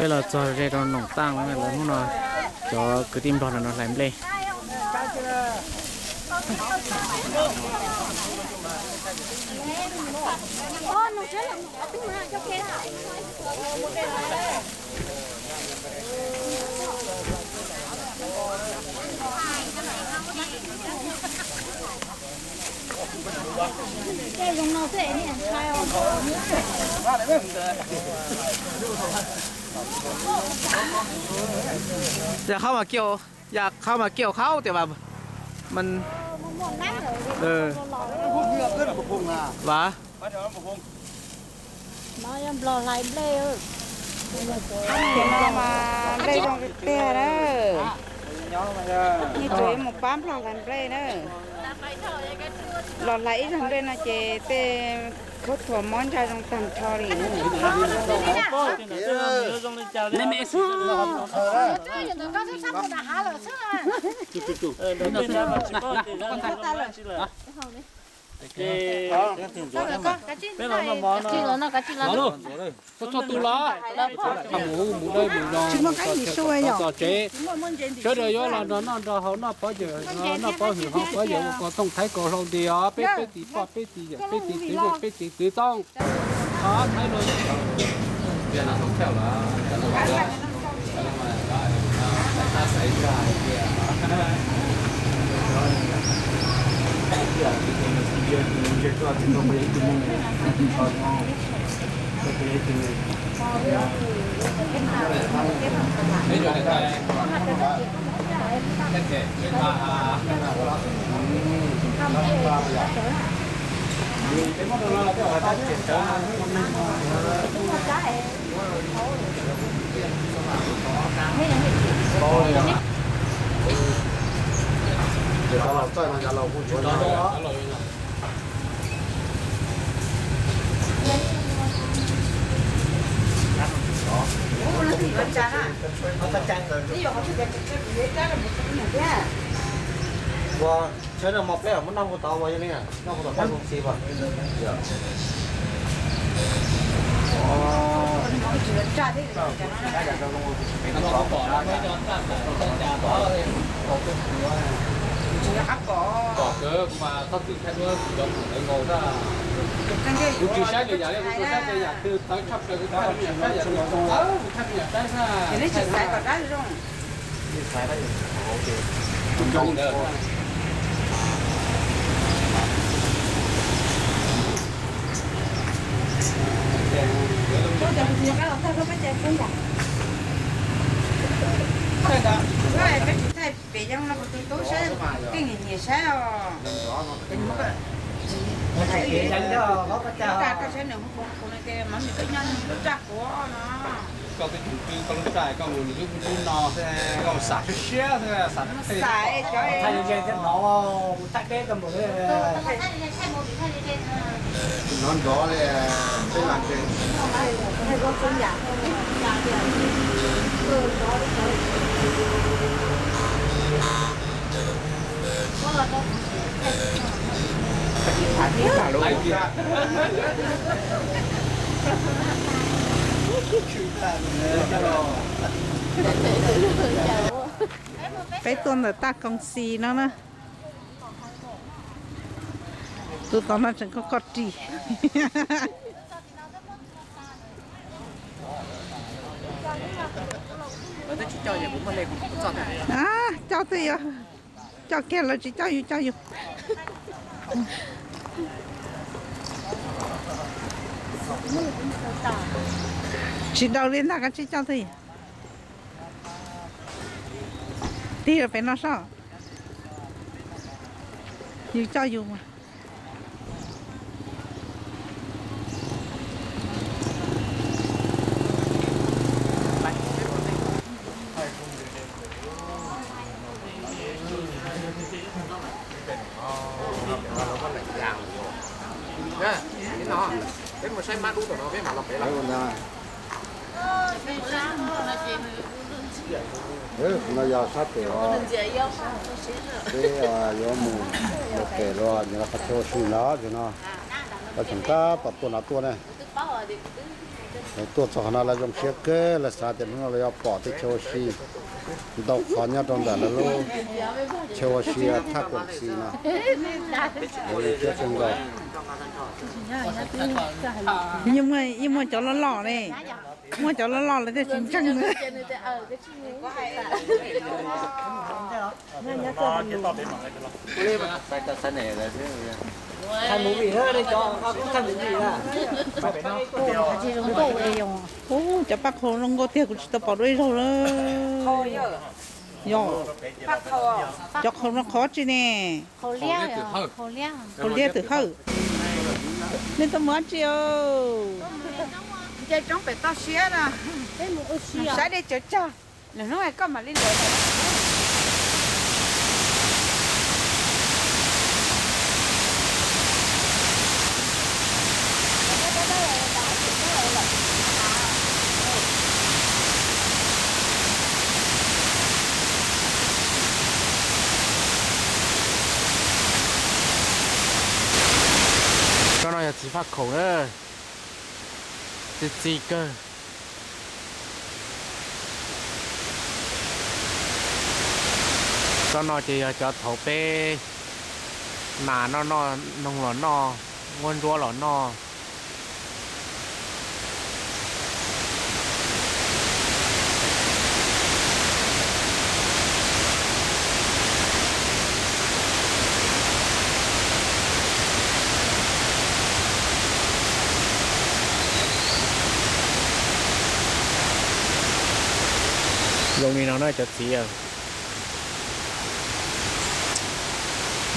Peb los txog ze rau Noom Taaj lawm, hnub no cov kwv tij Nplog no hlais nplej. Yog qhov mas kiag, yog qhov mas kiag qhov tias mas, mas Nplog hlais nplej. Ces no mas nplej zoo tiag tiag na. Yeej tsuas yuav mus pab Nplog hlais nplej na. Los hlais ib zaug nplej no ces tej khaub thuas mob ntsa zoo tag nrho li. Peb los noj mov no. Koj txog tus los, mus mus dawb mus zoo, txog tsev, sawv daws yuav los nrog noj nrog haus, noj pov hwm hov pov yawm, ua kos tooj thaiv kos hlau nti os, peb peb txiv poj peb txiv yawm peb txiv txwv peb txiv txwv tooj. Ua, tshawb no mos peb muab noj kuv tau ua yog li, noj kuv tau pab zoo txiv as. Pom kawg kuv mas txhob txwm thaij duab kuv cov khoom ntawd nkaus tag. Kuv tsis saib lwm yam li, kuv tsuas saib tej yam twg tawv tshaj plaws kuv thaij rau yam saib, yam twg tawv kuv thaij rau yam saib na. Peb tsis thaij pem yeeb no kuv tus tub saib, keej nyiam nyiam saib os. Koj saib nws hu kuv no ces mam nws koj nyob lub raj kuv no. Koj twb tsis twb koj lub raj, koj mus nws lub lub no xwb, koj xav siab siab xwb, xav thaij ze thiab hnov mus thaij peb tau mus li. Hnov nrov li, peb lam ze. Peb tuaj ntawm Taj Koom Xis no na. Tus tom no tseem koj koj ris. Coj twb yuav coj kiag, lawv tsis coj yus coj yus. Tsis daus li ntag, koj tsis coj twb yuav. Tig rau pem no soj, yus coj yus mas. Peb mus saib mab dub tom no peb mam los pem lawm. No yog sab pem os. Peb yuav mus, mus pem los nyob qhov chaw ua si ntawd no. Koj tseem tab tom tuaj no tuaj ne. Lawv tuaj txog qhov no lawv zoo siab kawg, lawv xav tias hnub no lawv yuav pom tej chaw ua si ntau qhov nyob rau ntawm lawv lub chaw ua si Thaj Koom Xis no. Lawv zoo siab kawg nkaus. Yeej muaj cov loj loj ne, muaj cov loj loj lawv thiaj tsis ntseeg. Ub, cov paj qhau zoo nkauj tiag, kuv tsis tau pom dua ib zaug lawm. Yog cov qhau no qhov tsi ne? Qhau liab twm hawj. Nej tuaj mus dab tsi? Nce roob pem toj siab no, saib dej cawv tsag. Lwm hnub koj mam li luam. Tsob no yog txiv faj khoom na, txi txiv kawg. Tsob no ces yog cov thaum peb nas noj noj, noog los noj, muab ntsuab los noj. Zoo li no na cov txiv,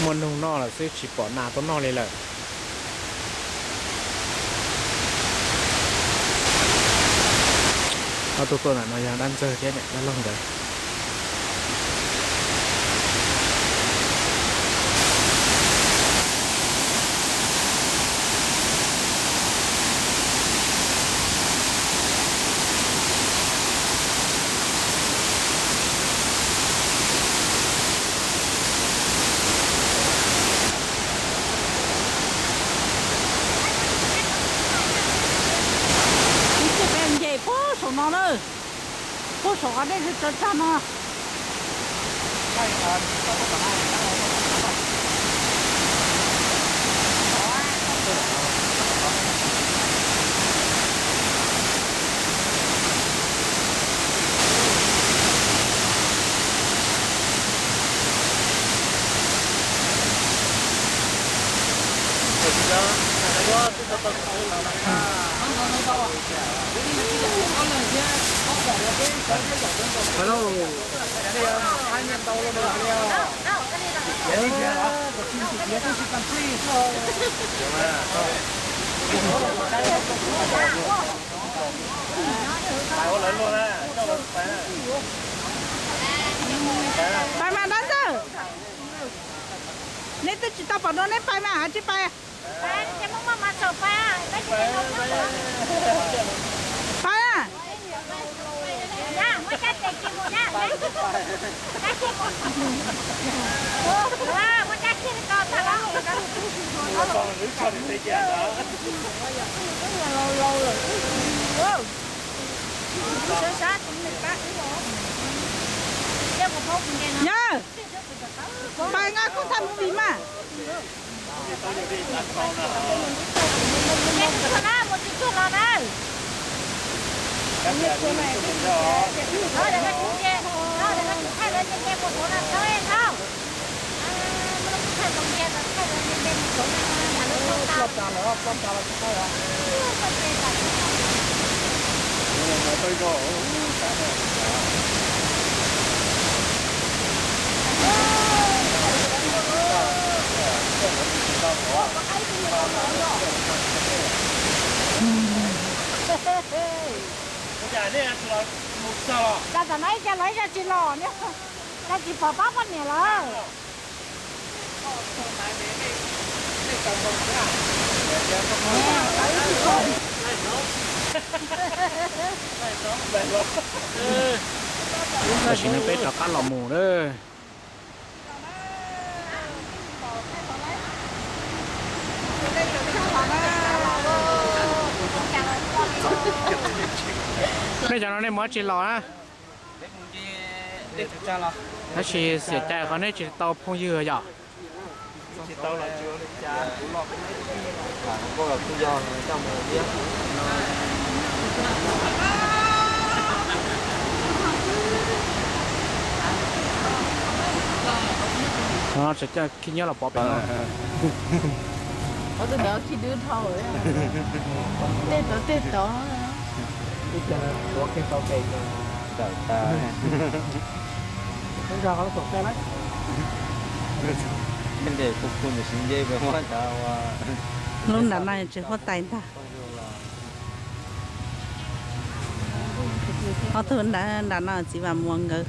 muaj noog noj lawm xwb tsis pom nas tuaj noj li lawm. Ob tug tuaj ntawm no yog dab ntxawg thiab niam dab laug ntawd. Ib txhia peb nce puag saum no na, puag saum qhov dej tsawv tsawv tag no. Pais mas dab ntxawg, neb twb tsis tau pom dua neb pais mas tsis pais. Pais. Yawg, pais nqa koj thaj movie mas. Cas tam no ib co los ib co tsis los, tsis pom tab poj niam lawm. Tam sim no peb rov qab los mus lawm. Cov no nej mus dab tsi los na? Tab sis xiam cai qhov nej tsis tau phooj ywg yom. Tsis coj khib nyiab los pov pem no. Qhov twg ntawd khib dwb dhau, tej tod tej tod. Lub nram no tsis huab tais ntag. Ob tug nram no txiv Vam Muas nkawd.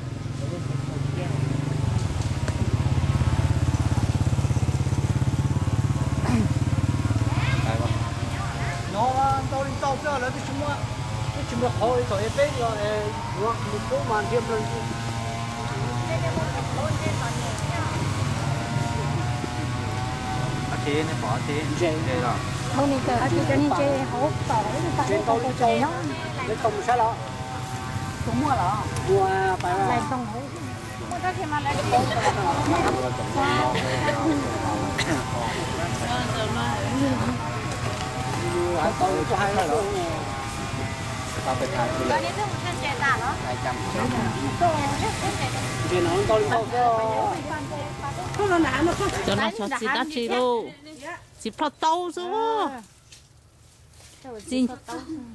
No ntau li ntau xwb lawv twb tsis muaj, twb tsis muaj qhov li thaum es peb los yuav mus pub mas nrhiav nplawg. Ntau li ntau, lawv tau mus saib los? Tus muaj los? Muaj pais. Cov no xyov txiv dab tsi lauj, txiv plho tau xwb.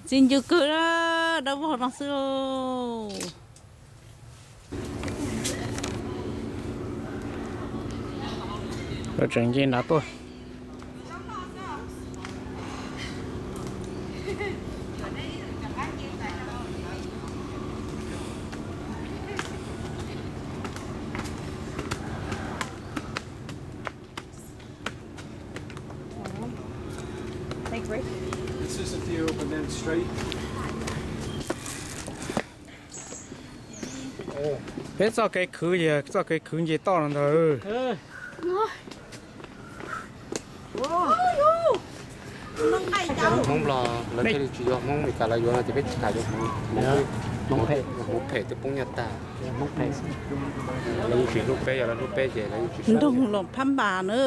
Txiv ncw kawg, dawb vog no xwb lauj. Lawv tseem nce nrad tuaj. It's just a few, but then straight. Peb txoj kev khwv yog txoj kev khwv nce toj no ntag. Hmoob Nplog lawv thiaj li tsis yuav, Hmoob Meskas lawv yuav no ces peb tsis kam yuav Hmoob, Hmoob phem twb poob nyiaj tag. Lawv yeej tsis hlub peb, yog lawv hlub peb ces lawv yeej tsis. Nroog Luam Phab Npas na.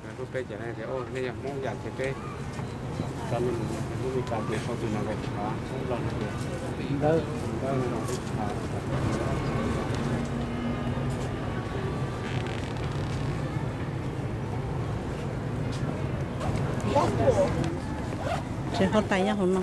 Lawv hlub peb ces nej tias, nej yog Hmoob yam ces peb tso nej mus, Hmoob Meskas ces sau tus no, Hmoob Nplog no ces ntawd ntawd no. Tsev huab tais nyob hauv no.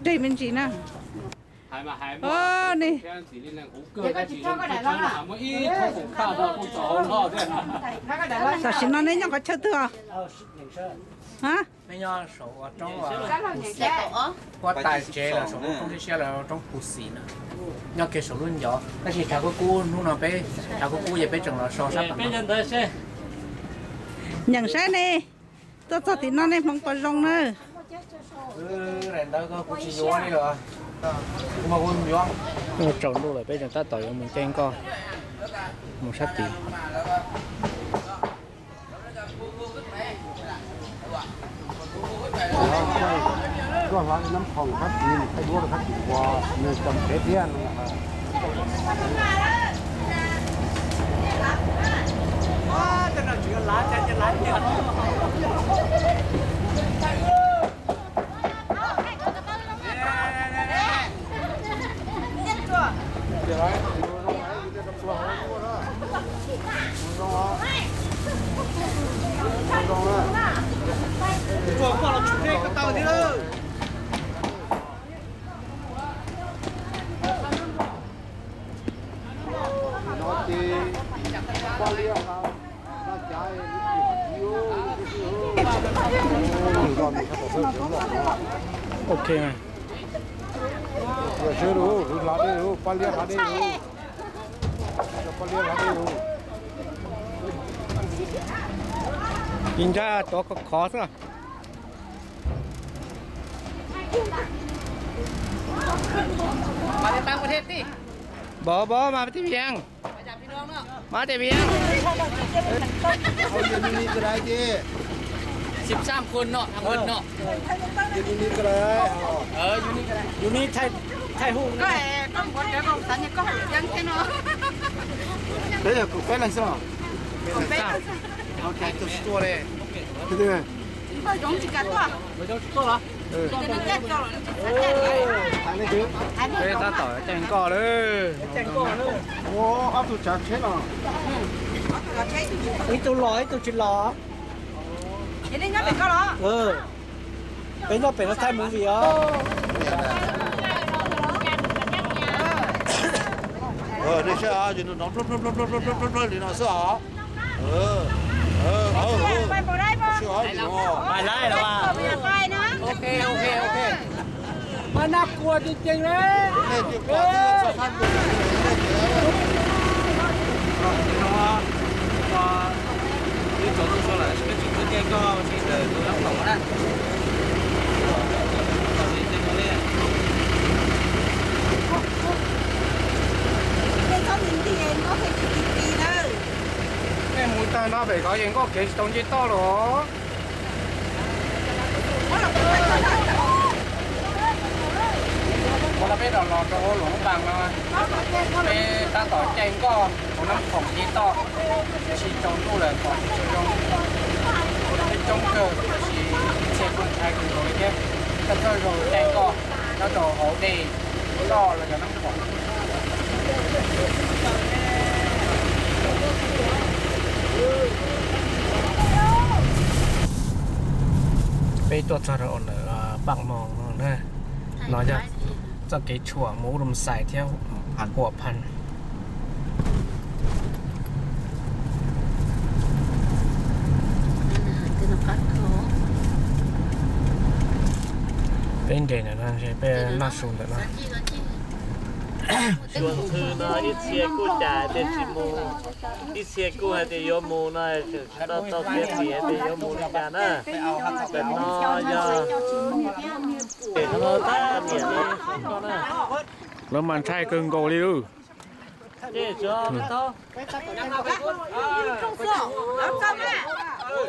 Dej me ntsis na. Tam sim no neb nyob qhov chaw twg os? Nyob saum roob, huab tais tsev los saum lub roob siab siab los roob Pus Xis na, nyob kiag saum lub ncov, tab sis Thav Kub Kub hnub no peb, Thav Kub Kub ces peb tseem los so sab tom no. Nyeem saib ne, tuaj txog tim no nej hmoov puas zoo na? Ntawd kuv tsis yuav li os. Kuv mas kuv yuav. Tsaus ntuj lawm peb tseem tab tom yuav mus caij nkoj mus sab tid. Koj hla nab khoom thab tis, thaij duab rau thab tis ua nws tseem pem thiab no. Ok. Yog sawv daws hla dej, pab liab hla dej. Pab liab hla dej. Ci ntsa tuav khov khov xwb. Npov npov mas peb tij vias. Mab tes viav. Siv xaam khuam no, thab khuam no. Yus ni thaij hu. Koj, koj muab cov koj xav nyog koj hais yeeb thiab no. Peb yog kaum peb leeg xwb los? Kaum peb. Koj zoov tsis kam tuaj. Peb tab tom caij nkoj lawm. Ob tug tsav tsheb no. Ib tug los ib tug tsis los. Peb nyob pem no thaij movie os. Nej saib, li no xwb os. Pais laij los. Ok, ok, ok. Mas nag kua ceev ceev li. Ib tsoom tub sua lawm, peb tsis txawj caij nkoj, tsis txawj tus lab khoom na. Nej mus tag nrho pem ko yeej nkoj kev tsis tau nce toj los. Ua no peb los los rau hauv Luam Phab Npas no, peb tab tom caij nkoj hauv Nab Khoom nce toj, tsis tsaus ntuj lawm pom tsis zoo. Peb coob kawg tab sis ib txhia kuj ntshai kawg nkaus li thiab. Thawj thawj zaug caij nkoj nyob rau hauv dej loj los yog Nab Khoom. Peb tuaj txog rau ntawm Paj Moos no na. No yog txoj kev tshuam mus Ub Rum Xais thiab Huam Phan. Peb nres ntawm no, peb noj su ntawm no. Suav ntxhw no ib txhia kuj cas tias tsis mus, ib txhia kuj hais tias yuav mus no, tsis tau tau tias tias yuav mus li cas na. Tam no yog lawv mas ntshai kawg nkaus li lawm.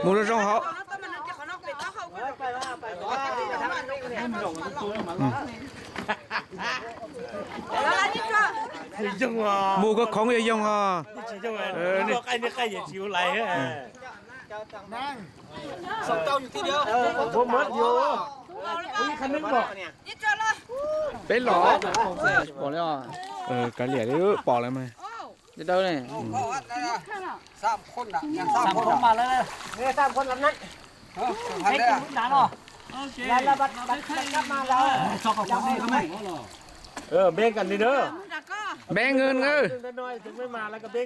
Mus zoo zoo hauv. Mus kom khoov yog yoog os. Peb los, pom li, kav liam li, pom lawm mas. Npe nkas li na. Npe nkas na. Npe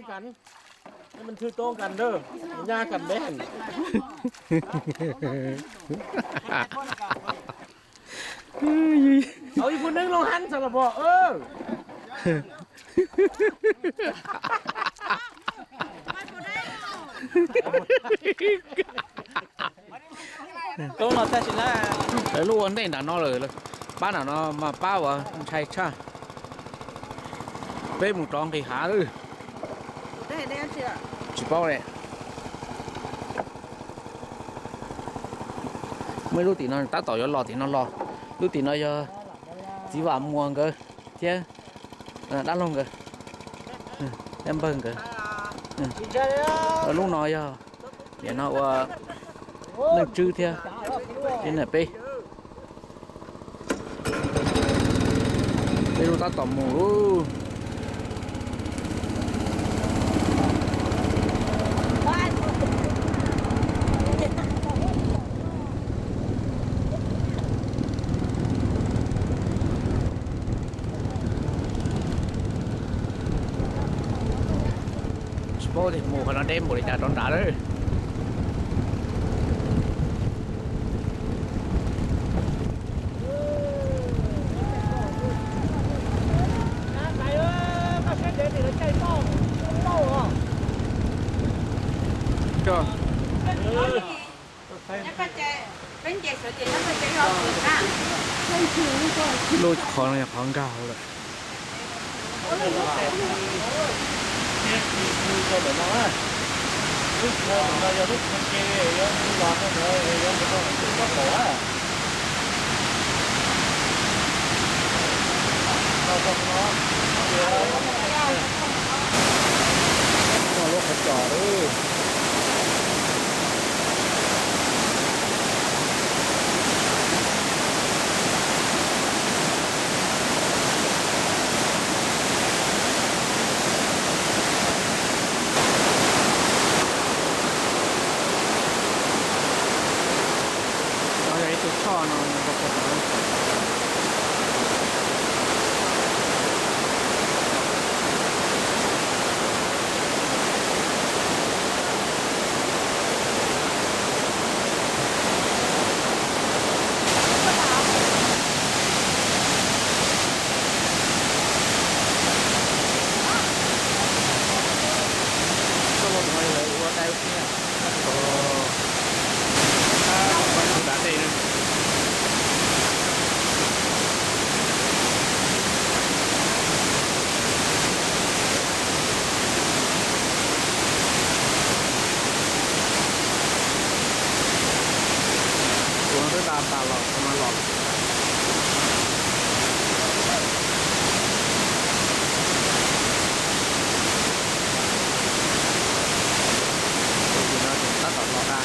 nkas, npe nkas. Ib pug neeg loo hab txog los pom. Lub ua ntej nram no lawm, pab nram no mas pab uas ntshai tshaj. Peb mus rov nqis hav lawm. Tsis paub li. Muaj ib lub tim no tab tom yuav los tim no los. Lub tim no yog txiv Vam Muas nkawd thiab dab laug nkawd thiab npawg nkawd. Lub no yog, nim no ua Leej Tswb thiab, thiab na peb. Peb lub tab tom mus lawm. Tsis paub tias mus qhov no deb npaum li cas rov nrad lawm. Lub qhov no yog qhov nkag hauv lawm. Ntawm no, lub chaw ntawm no yog lub chaw ke, yuav mus los rau ntawd, yuav mus rau hauv ntug tsob qaum na. Muaj lub qhov cos li. Yog ib tug choj no. Koj los mus lawv ua dai thiab. Ua dab tej. Tus no twb da tas los, tus no los. Tus no tab tom los da.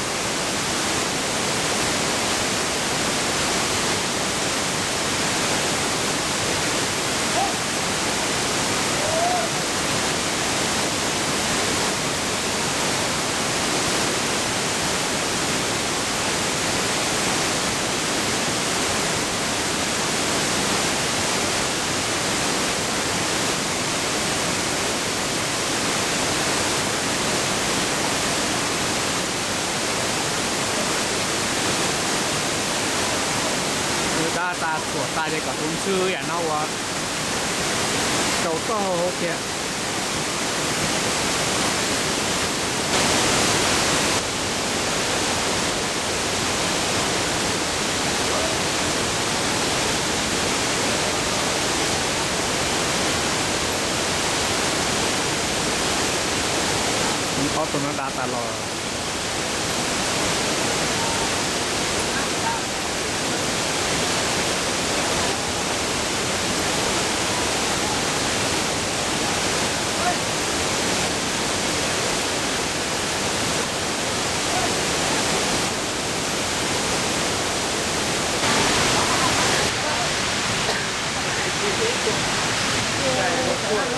Nws da tas txhuam tas ces kom tus ntxhw yam no uas rau toj hauv thiab. Ob tug no da tas los.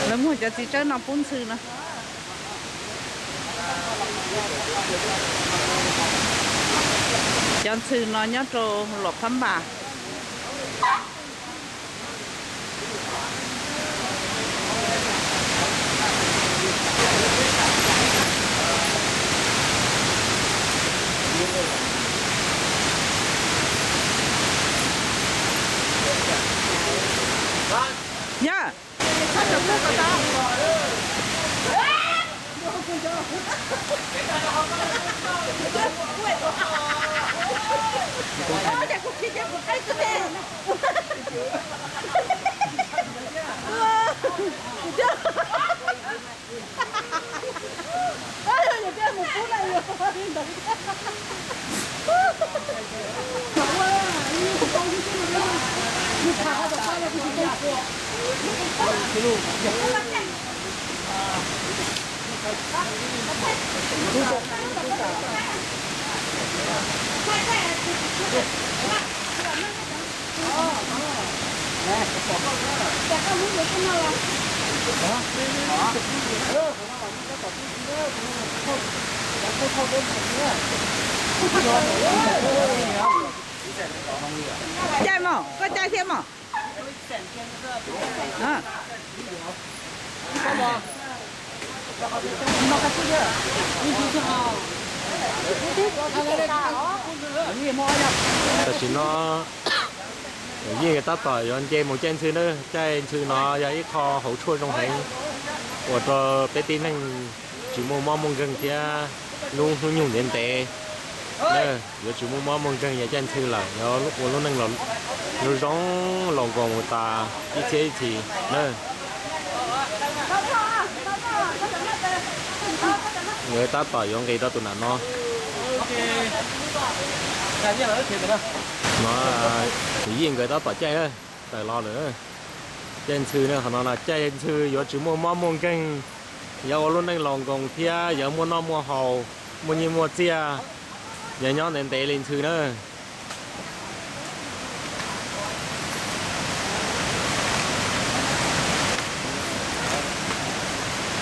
Lawv muag cov txiv tsawb no pub ntxhw no. Cov ntxhw no nyob rau Luam Phab Npas. Yog. Caij mog, koj caij thiab mog. Tam sim no Yeej tab tom yuav nce mus caij ntxhw na. Caij ntxhw no yog ib qho hauv tshuaj zoo heev, ua rau peb tib neeg tsis muaj mob muaj nkeeg thiab lub hnub nyoog ntev ntev. Yuav tsis muaj mob muaj nkeeg yog caij ntxhw lawm, yuav ua lub neej zoo zoo los nkaus mus tas ib txhiab ib txhis na. Nkawd tab tom yuav nqis rau tus nam no. No, Yij nkawd tab tom caij na, tawm los lawm. Caij ntxhw na, qhov no no caij ntxhw yuav tsis muaj mob muaj nkeeg, yuav ua lub neej laus nkoos thiab yuav muaj noj muaj haus, muaj nyiaj muaj txiaj, yuav nyob ntev ntev li ntxhw na.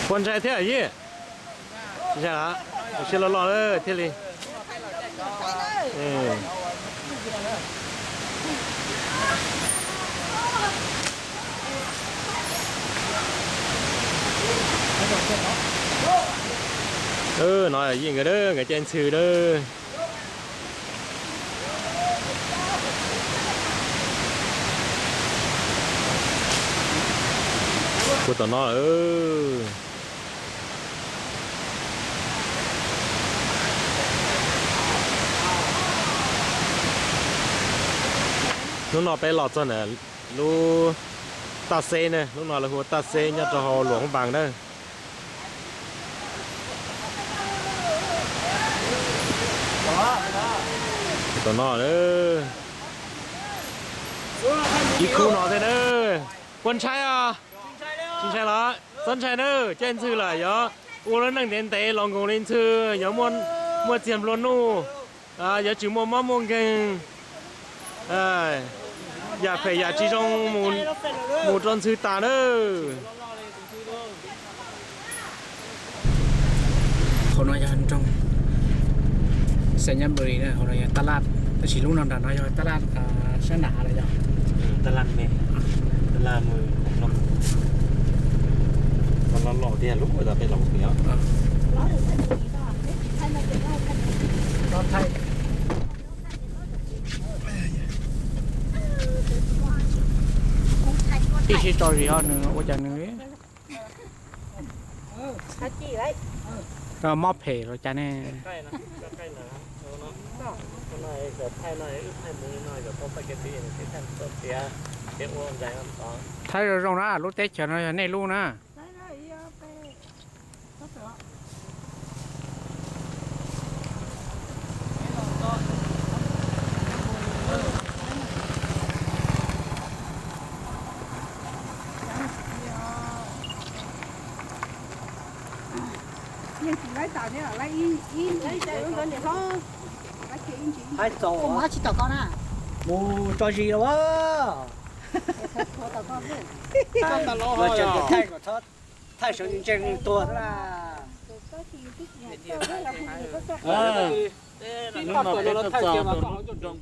Puas ntshai thiab Yij? Ntshai lawm, siab loj loj thiaj li. No Yij nkawd, nkawd caij ntxhw na. Puag tom no lawm. Hnub no peb los txog ntawm lub Taj Xeb na, lub no lawv hu ua Taj Xeb nyob rau hauv Luam Phab Npas na. Tom no, ib khub no thiab na. Puas ntshai os? Tsis ntshai los? Txhob ntshai na, caij ntxhw lawm yuav ua lub neej ntev ntev los nkoos li ntxhw, yuav muaj txiag nplua nuj, yuav tsis muaj mob muaj nkeeg, yam phem yam tsis zoo mus rau ntxhw tas na. Hauv no yog nroog Xais Nyab Npus Lis na, hauv no yog Tab Laj, tab sis lub no nram no yog Tab Laj sab nram los yog. Tab Laj me, Tab Laj mus no, los tiag lub tas peb los tiag. Tib sib tso zis ho nws ua cas nws mob phem los cas ne. Thaij zoo zoo na, lub teb chaws no yog nej lub na. Haib txaus, tsis tom ko na. Mus tso zis los. Thaij sawv ntseeg tuag xwb na. Hnub no peb tuaj txog rau lub nroog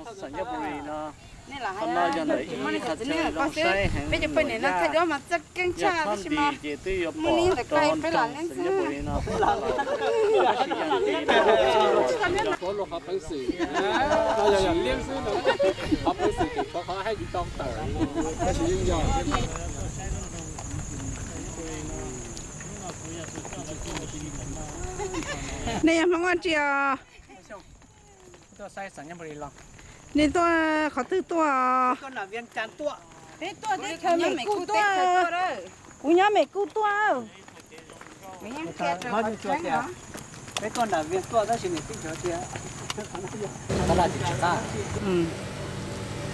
Xais Nyab Npus Lis no. Qhov no yog ntawm ib qhov chaw zoo saib heev, yog txhob nti ces twb yuav pom rau nroog Xais Nyab Npus Lis no. Tab sis yog nti no, nej yog Hmoob ua tsi os? Nej tuaj qhov twg tuaj? Kuv nyob Mes Kuj tuaj.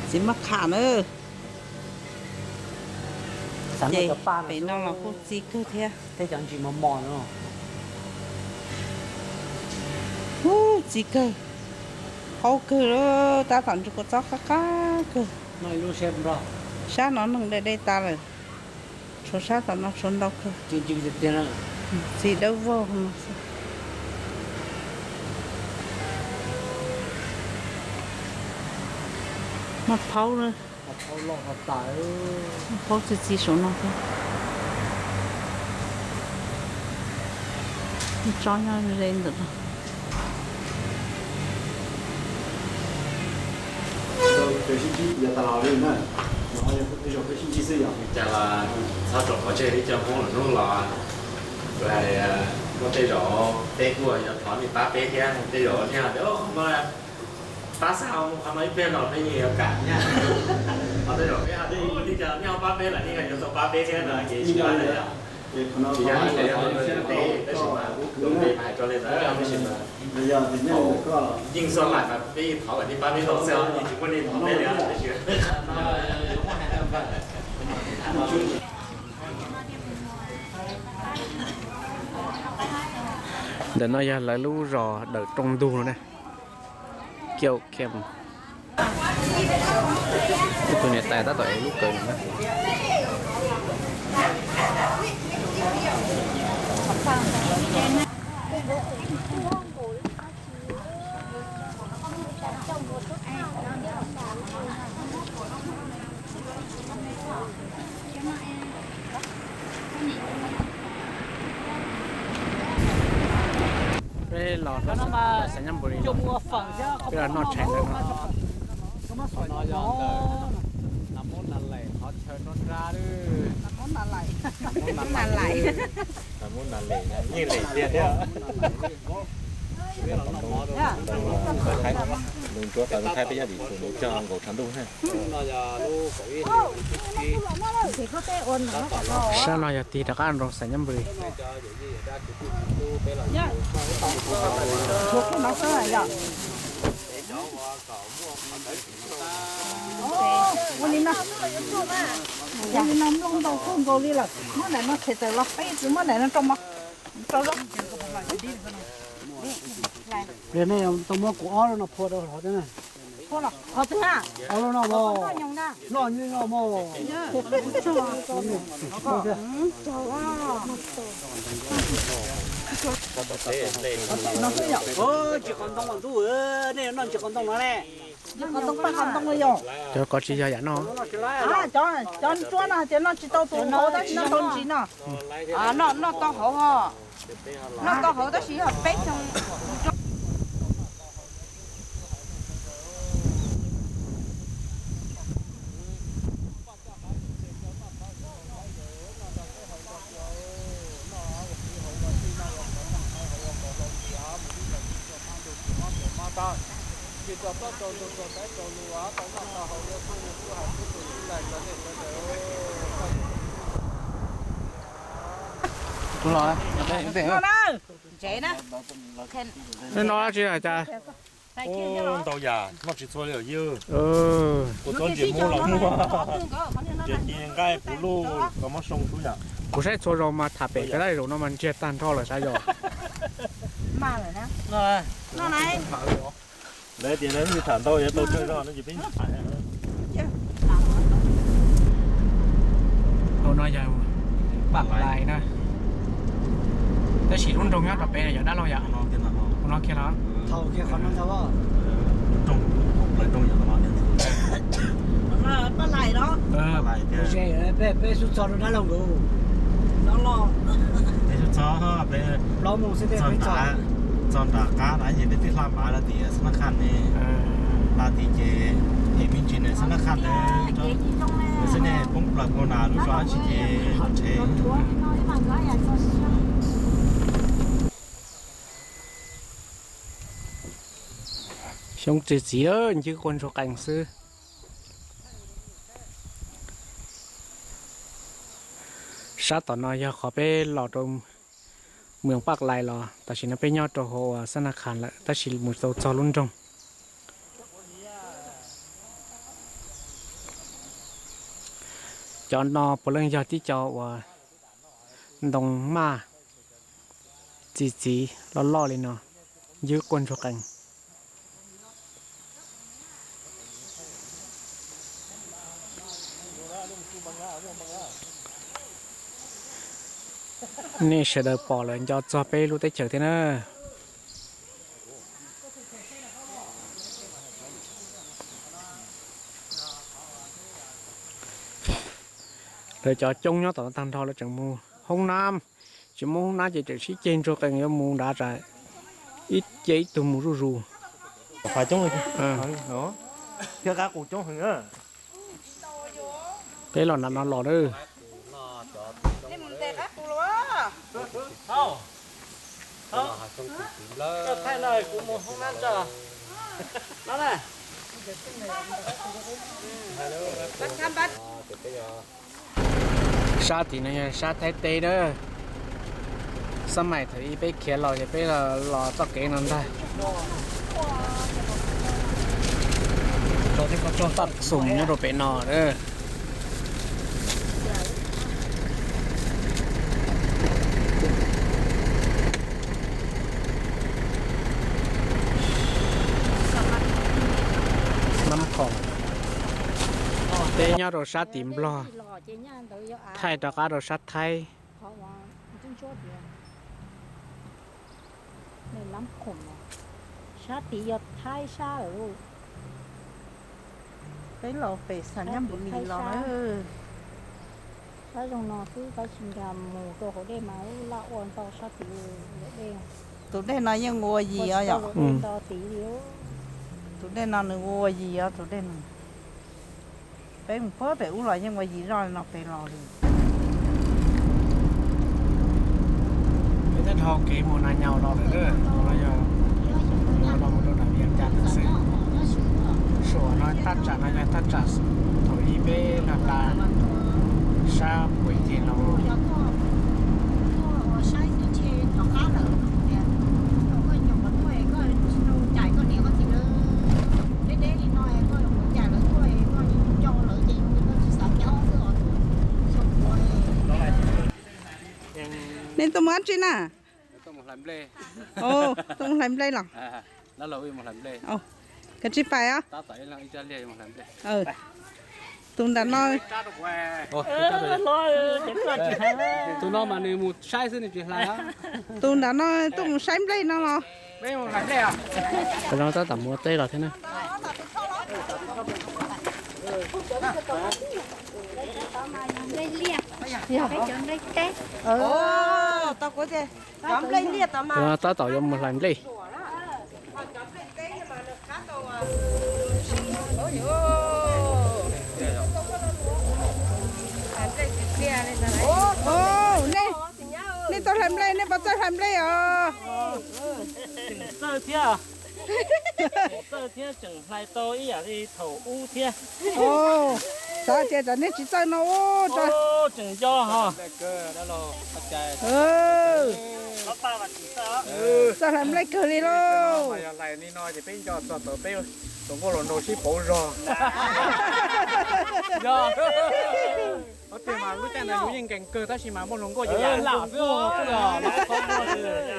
Txiv maj qha na. Ces pem no los kuj txi kawg thiab. Ub, txi kawg, qaub kawg, tab tom ntsug kua txob qab qab kawg. Sab no neeg dej dej tas lawm, tshuav sab tom no tshuav ntau kawg. Txi dawb vog no xwb. Maj phaub na. Maj phaub txi txi saum no thiab. Tsob nyob ze ntawm no. Sib ntsib yog tas los li na, no yog tej zaum peb sib ntsib xwb yom. Cas los txhob tso pov tseg li cov Hmoob lwm hnub los, kuv hais, muaj tej zaum peb kuj yuav thov nej pab peb thiab, tej zaum nej hais tias no pab xa mus qhov no ib pliag no peb yeej yuav kam thiab. Ho tej zaum peb hais tias nej ho pab peb lawm nej yuav tau pab peb thiab no ces tsis pab li yom. Tsis yog hais tias yog tus npe, tab sis mas tus npe mas hais rau li ntawd tab sis mas yeej xav hais mas peb thov kom nej pab peb tau xwb os, yeej tsis muaj nej thov peb li os tab sis. Ntawm no yog lawv lub zos dawm rooj ntug no ne. Kiau Camp. Tus niam tais tab tom ev lub kawm no na. Peb los xav nyab npus li, peb los noj tshais ntawm no. Nas mub nas laim qhov chaw nruab nrab, nas mub nas laim, yeej laim tiag thiab. Nws ntsuav tau nws thaij peb yog vim tus nws cog nkaus tshav ntuj na. Sab no yog tig rov qab nroog xav nyab npus li. Ua li no, ua li no nplooj ntau kawg nkaus li lawm, muab daim no tshem tawm los peb tsis muab daim no rau mog. Rau los. Nej tau muab kuv ob lub no phua rau hauv thiab na. Phua los qhov twg na? Ob lub no mog. Noj nyob no mog. Ntsis qos ntoo ntub, nej noj ntsis qos ntoo no ne. Cov ko tsis yog yam no. Cov ntsuab no hais tias noj tsis tau tus hauv tab sis noj tau ntsis no. Noj tau hauv, noj tau hauv tab sis yog peb xyoo. Ntau yam noj tsis txhua li yog. Kuv txob ntsis mub los muaj, ces tis nqaij puv luj kom muab soo xwb yom. Kuv saib txhua zaus mas tham pem pem tab zaum no mas ntsiag tag nrho lawm sav yom. Lawv tias lawv tham ntau yuav tau tsawg zog no ces peb tham. Hauv no yog Paj Lais na. Tab sis lub nroog nyob rau pem yog dab laug yom. Hauv no kiag los. Paj Lais los. Peb xub txog rau dab laug nkaus. Peb xub txog, peb txog nram qab na ces peb twb hla npav rau tim xab nab qhaj ne. Hla tim ces es me ntsis ne xab nab qhaj ntawd, xab nej poob plaws pua na lub zos dab tsi ces rhev. Xyoob txwg txiv ncwb quaj ntsuag qees xwb. Sab tom no yog qhov peb los rau moos Paj Lais los, tam sim no peb nyob rau hauv uas xab na khas lawm tab sis mus tau txog lub nroog. Cov no puav leej yog tib co uas ntoo maj txi txiv loj loj li no, ncwb quaj ntsuag qees. Nej sawv daws pom lawm nco txog peb lub teb chaws thiab na. Lawv cov coob nyob tom no tag nrho lawv tseem mus hoob nab, tsis muaj hoob nab ces tseem sib ceg ntsuag qees yuav mus nrad tsam ib ce ib tug mus zuj zus. Thiab qab qus coob heev. Peb los nram no los lawm. Sab tim no yog sab Thaib teb na. Xab maim thaum ub peb khiav los ces peb los txoj kev no ntag. Taj Xum nyob rau pem no na. Nab Khoom, peb nyob rau sab tim Nplog, thaij rov qab rau sab Thaib. Sab tid yog Thaib sab lawm. Peb los pem Xas Nyab Npum Lis los na. Sab zoo no xwb tab sis nkag mus rau hauv dej mas laj ua ntau sab tid. Tus dej no yeej ua yim os yom. Tus dej no nws ua yim os tus dej no. Peb mus puag pem ub los yeej ua yim zoj li no pem los li. Peb twb dhau kev mus Na Nyaus los lawm, no yog los mus rau nram Vias Cas lawm xwb. Suam no thaj tsam no yog thaj tsam thaum ub peb nag tas sab pem ces los. Nej tuaj mus dab tsi na? Tuaj mus hlais nplej los? Koj tsis pais os? Tus nram no, tus no mas nws mus saib xwb nws tsis hlais. Tus nram no tuaj mus saib nplej no los? Tab tom muaj teb los thiab na. Tab tom yuav mus hlais nplej. Nej tuaj hlais nplej, nej puas txawj hlais nplej os? Tseem txawj thiab, tseem txawj thiab tseem hlais tau ib yam li thaum ub thiab. Xav tias tsam nej tsis txawj no ua tseem nco ho. Txawj hlais nplej kawg li lauj. Yog hlais li no ces peb nco txog tau peb hluas nkauj hluas nraug sib pauv zog. Yog, tiag mas lub caij ntawd yus yeej nkees kawg tab sis mas muaj hluas nkauj ces lam lam xwb,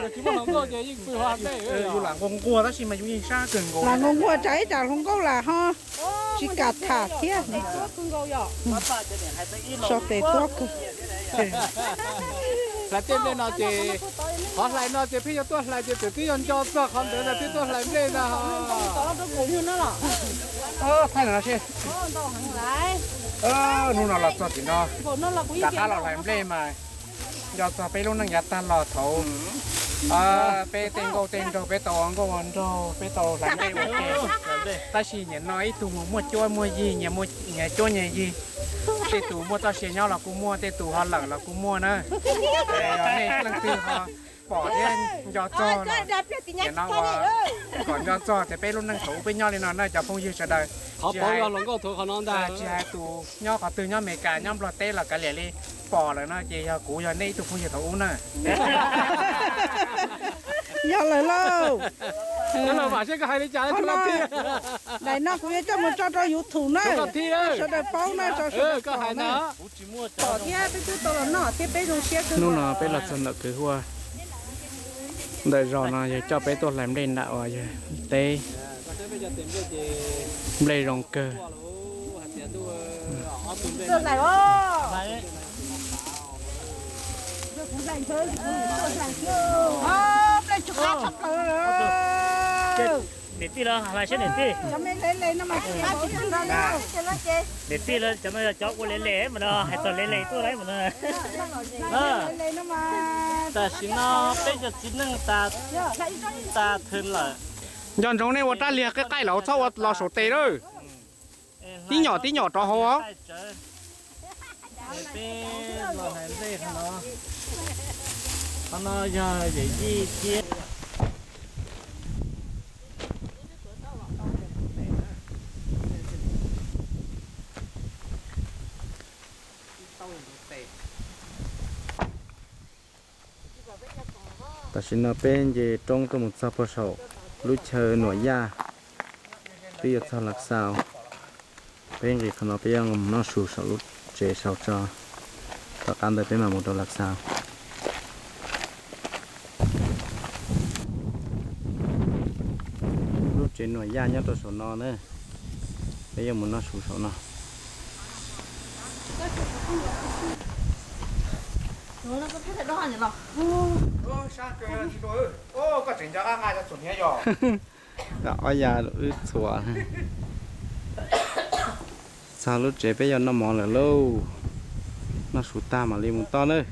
yog tsis muaj hluas nkauj ces yeej pw hauv ntej. Yus lam nquag nquag tab sis mas yus yeej sab kawg nkaus. Lam nquag nquag tsam ib tsam hluas nkauj lam ho tsis kam tham thiab. Tso tes tuab kawg. Hlais tej nplej no ces, qhov hlais no ces pheej yuav tuaj hlais ces txawm twb yog nco txog qhov ntawd ntag thiaj tuaj hlais nplej ntag. Thaij no seb. Hnub no los txog tim no, rov qab los hlais nplej mas nco txog peb lub neej yav tag los thaum peb tej nkauj tej nraug peb tau ua nkauj ua nraug peb tau hlais nplej ua ke. Tab sis nim no ib tug muaj cuab muaj yig, nyias cuab nyias yig, tej tus muaj txoj sia nyob los kuj muaj, tej tus ho lawm los kuj muaj na. Yog nej leej twg ho pom thiab nco txog no, nim no ua kom nco txog tias peb lub neej thaum ub peb nyob li no na cov phooj ywg sawv daws. Tsis hais tus nyob qhov twg, nyob Meskas nyob Nplog teb los kav liam li, pom lawm no ces yog kuv yog nej ib tug phooj ywg thaum ub na. Yog lawm lauj. Daim no kuv yuav coj mus tso rau YouTube na, sawv daws paub na, tso sawv daws pom na. Pom thiab peb twb tau los noj thiab peb zoo siab kawg. Hnub no peb los txog ntawm kwv huaj ntawm zos no yog coj peb tuaj hlais nplej nram uas yog teb. Nplej zoo kawg. Niam tij los hlais seb niam tij. Niam tij los cov no yog cov ua le le mas no hais txog le le tuaj lawm mas no. Tam sim no peb cov txiv neej tas thw lawm. Nco ntsoov nej ua rab liag qib qaij los txhob ua los saum tes lawm. Tib nyom tib nyom rov hauv os. Peb los hais nplej qhov no, qhov no yog yawm yij thiab. Tau tus tes. Tam sim no peb nce roob tuaj mus txog puag saum lub chaw Nuam Yaj, twb yuav txog Lav Xaus. Peb nqis qhov no peb yuav mus noj su saum lub tsev saud tso, tom qab ntawd peb mam mus rau Lav Xaus. Lub tsev Nuam Yaj nyob rau saum no na, peb yuav mus noj su saum no. Ob ya wb txhuam. Txog lub tsev peb yuav noj mov lawm lauj. Noj su tag mam li mus toj nawb.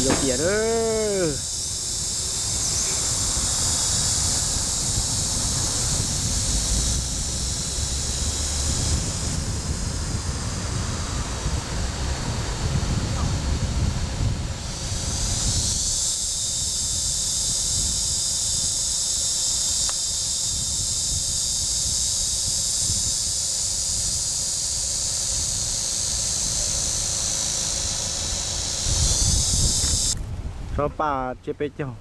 Yuav piam lawm. Sab paj tsiab peb caug.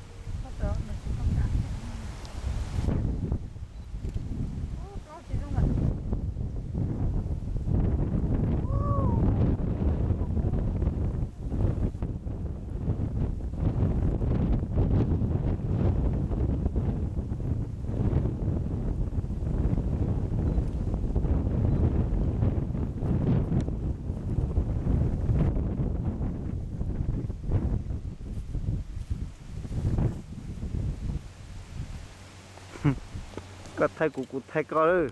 Koj thaij kuv, kuv thaij koj lawm.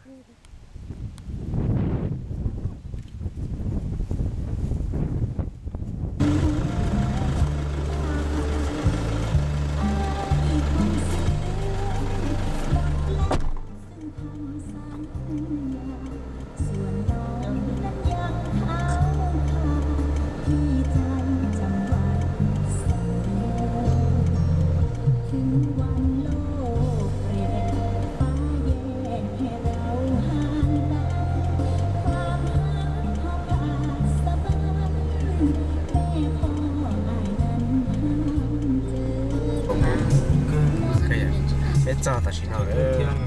Peb txog tam sim no lawm.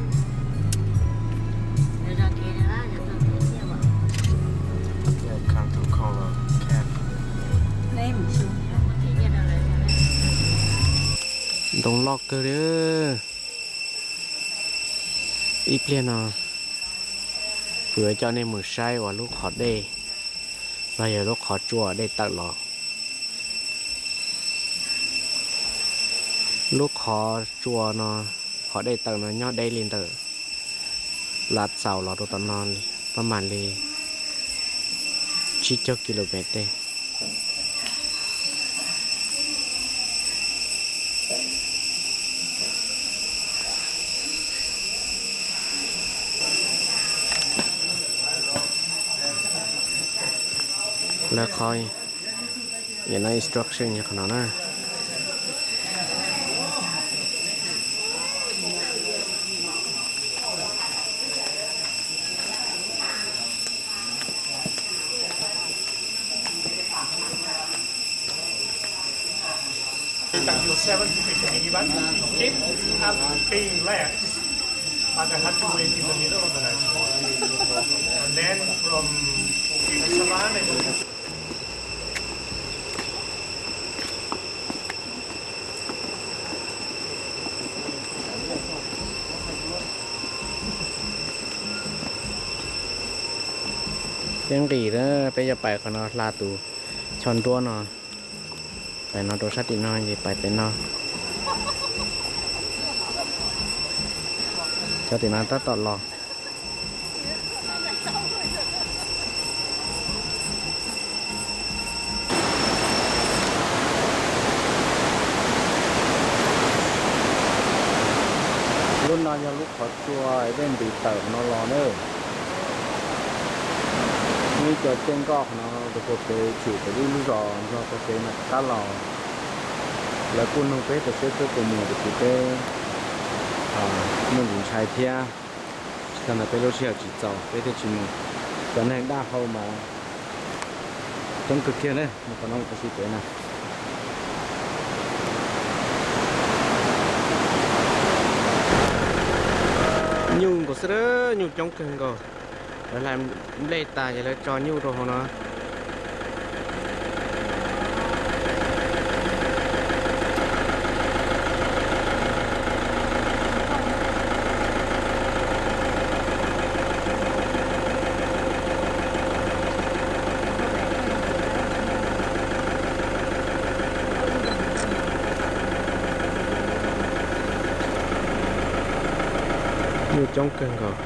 Ntoo loj kawg li. Ib pliag no kuv yuav coj nej mus saib uas lub qhov dej los yog lub qhov tsua dej tawm los. Lub qhov tsua no, qhov dej tawm no nyob deb li ntawm Lav Xaus los rau tom no pab mam li tsib caug ki lo mev tej. Lawv qhov, no instruction yog qhov no na. Until seven fifty-one, it came up being left, but I had to wait in the middle of the night. And then from Savan, I was Peb nqis na, peb yuav pais qhov no hla tus choj nruab no. Pais no rau sab tim no ces pais pem no. Cov tim no tab tom los. Lub no yog lub qhov tsua dej ntis tawm qhov no los na. Muaj ib co caij nkoj qhov no rau puag pem tshwm pem ib lub zos nrog puag pem no rov qab los. Lawv kuj nug peb rau siab cuab tus mus tiam sis peb muaj ntsis ntshai thiab. Tsis tas ntawd peb lub sij hawm tsis txaus peb thiaj tsis mus. Cov neeg daj hau mas coob kawg kiag na, mus qhov no mus qhov xis pem na. Nyuj nkaus xwb, nyuj coob kawg nkaus. Lawv hlais nplej tas ces lawv tso nyuj rau hauv no. Nyuj coob kawg nkaus.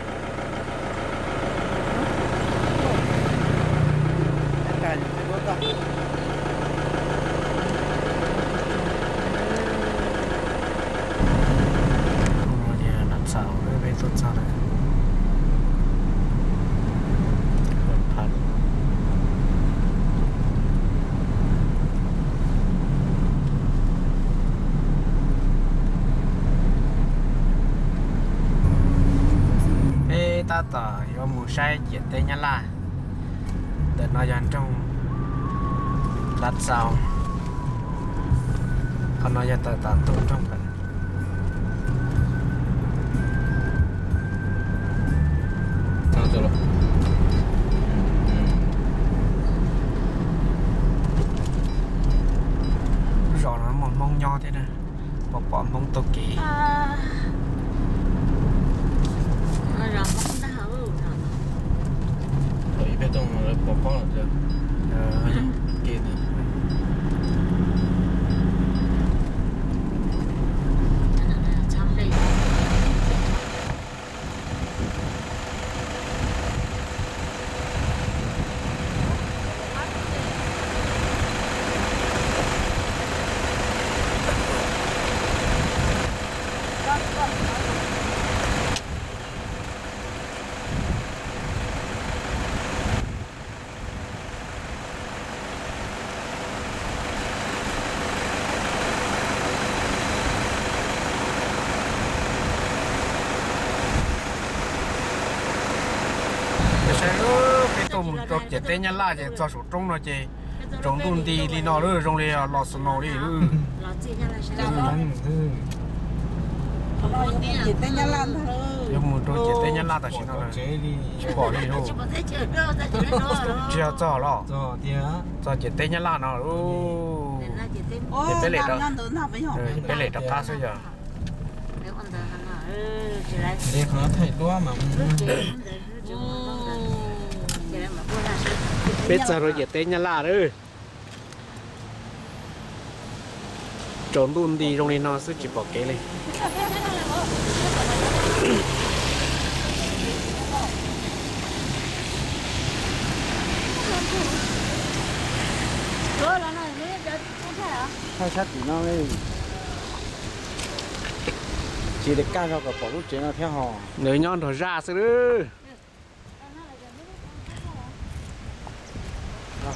Ua tias lam txaus peb tuaj txog lawm. Peb tab tom yuav mus saib ciam teb Nyab Laj. Ntawm no yog nroog Lav Xaus, qhov no yog tawm tom ntu nroog lawm. Lub zos no muaj Hmoob nyob thiab na, pom pom Hmoob taug kev. Saib, peb tuaj mus rau ciam teb Nyab Laj ces txog saum roob no ces tsaus ntuj nti li no lawm, zoo li los snow li. Yuav mus rau ciam teb Nyab Laj tam sim no tsis pom li lauj. Tsis yog txog los? Txog ciam teb Nyab Laj no lauj. Ces peb lem rov, peb lem rov qab xwb yog. Peb txog rau ciam teb Nyab Laj lawm. Tsaus ntuj nti zoo li no xwb tsis pom kev li. Thaij sab tim no li. Tsis li kaj zog kom pom lub tsev no thiab hos. Nws nyob nrog zaj xwb lawm.